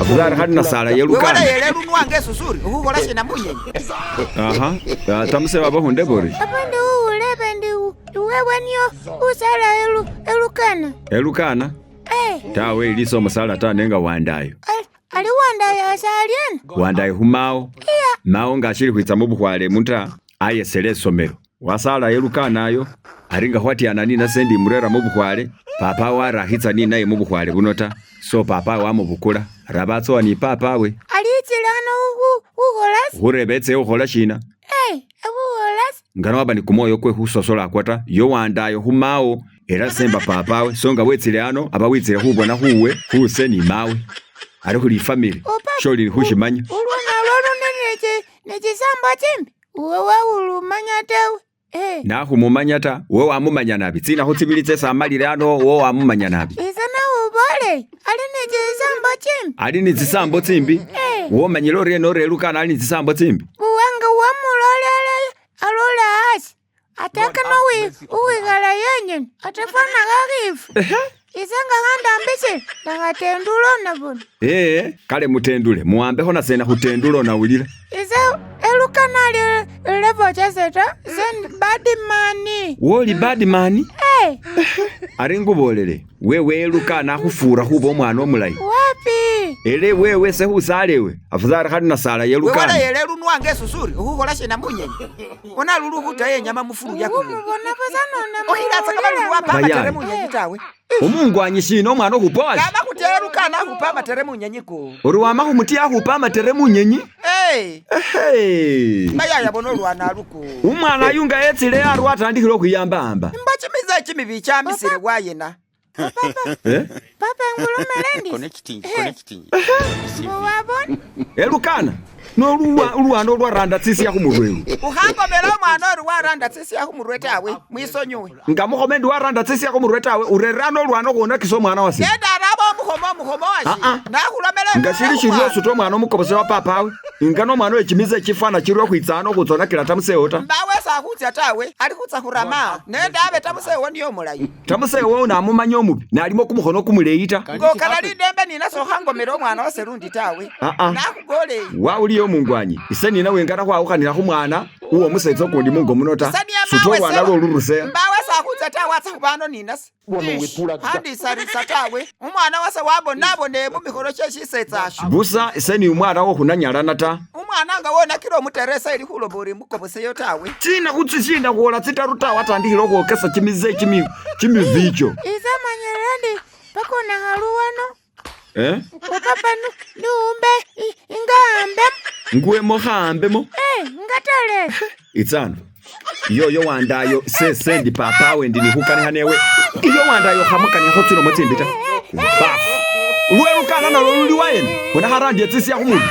Afuzari khali nasala Wewe yelukana. yele lunwanga esusuri ukhukhola shina munyenyi? Aha, tamuse baba hunde bori. Apa ndi uulebe ndi iwewe niyo usala elukana. Elukana? Eh, Tawe ilisa omusala ta nenga wandayo. Ali wandayo asaliana. Wandayo humawo. Mawo nga ashili khwitsa mubukhwale muta ayesele esomelo. Wasala elukana ayo ari nga khwatyana ninase ndi murera mubukhwale papa warakhitsa ninaye mubukhwale buno ta so papa wamubukula ari abatsowa ni papawe. Alitsile ano khukholasi. Khureba etse khukhola shina? Eh, khukholasi. Ngana waba ni kumwoyo kwe khusosola akwa ta yo wandayo khumawo era semba papawe so nga wetsile ano aba witsile khubona khuwe khuse ni mawe ari khuli family sholi khushimanya. Ulwana lwolune nechisambo chimbi uwe wawulumanya tawe. Eh. Nakhumumanya ta we wamumanya nabi tsinakhu tsibili tsesi amalile ano wo wamumanya nabi. Ise nakhubole ali nechisambo chimbi. Ali ni tsisambo tsimbi womanyile orye norelukana ali ni tsisambo tsimbi. Uwanga wamulolele alola hasi atakana uwikhala yenyene atafana khakhifu. Ise nga khandambisile ndakhatendula ona buno. Ee kale mutendule muwambekho nasena khutendula onawulila. Ise elukana ali level chase ta ise bad man. Woli bad man? Eh. Ari ngubolele wewe elukana akhufura khuba omwana omulayi. Wapi? Ele wewe sekhusalewe afuzari khali nasala Wewe yelukana. yele lunwanga esusuri ukhukhola shina munyenyi? Ona lulu khutaya enyama mufuru yakulo. Umubona busa none Okhilatsaka balulu wapa Bayani. amatere munyenyi tawe. Omungwanyi shina omwana okhupa wasi? Kama khutya elukana akhupa amatere munyenyi ko. Ori wama khumutya akhupa amatere munyenyi? Eh, Ehe. bayaya bona olwana aluko. Umwana ayu nga etsile ari watandikhile okhwiyambahamba. Mba chimize chimibi chamisile bwayena. Eh? Papa ngulumele ndi. Connecting, connecting. Wabona? Elukana noluwa ulwana olwaranda tsisya khumurwe elu. Ukhangomela omwana ori waranda tsisya khumurwe tawe mwisonyiwe. Nga mukhome ndi waranda tsisya khumurwe tawe urerana olwana okhwonakisa omwana wase. Nenda araba omukhomo omukhomo wasi. Ah, ah. Nakhulomela Nga shili shiryo osuta omwana omukobose wa papawe nga nomwana wechimize chifwana chiryo khwitsa ano khutsonakila tamusewo ta. Mbawe sakhutsa tawe ali khutsa khurama. Nenda abe tamusewo niyo omulayi. Tamusewo namumanya omubi nalimo kumukhono kumuleyi ta. Ngokala lidembe nina sokhangomela omwana wase lundi tawe. Ah, ah. Nakhugole. Wawuliye omungwanyi ise nina wengana khwawukhanila khumwana uwo omusetsa ukundi mungo muno ta. Suta olwana lwoluruse. Mbawe sakhutsa tawe atsa khubano ninase. Khandisarisa tawe. Umwana wase wabonabone mumikhono she shisetsa asho. Busa ise ni umwana wokhunanyalana ta. Umwana nga wonakile omuteresa ili khuloba ori mukoboseyo tawe. Tsina khutsishinda khwola tsitaru ta watandikhile okhwokesa chimize chimivicho. Ise manyile ndi pakona khaluwano. Eh? Papa niumbe ingahambe. Nguwemo khahambemo. Eh, ngatale. Itsano. Yoyo wandayo sese ndi papawe ndi nikhukanikha newe. Iyo wandayo khamukanikho tsilomo tsimbi ta. Bafu. Lwelukana nalwo luli wayena. Bona kharandie tsisya khumurwe.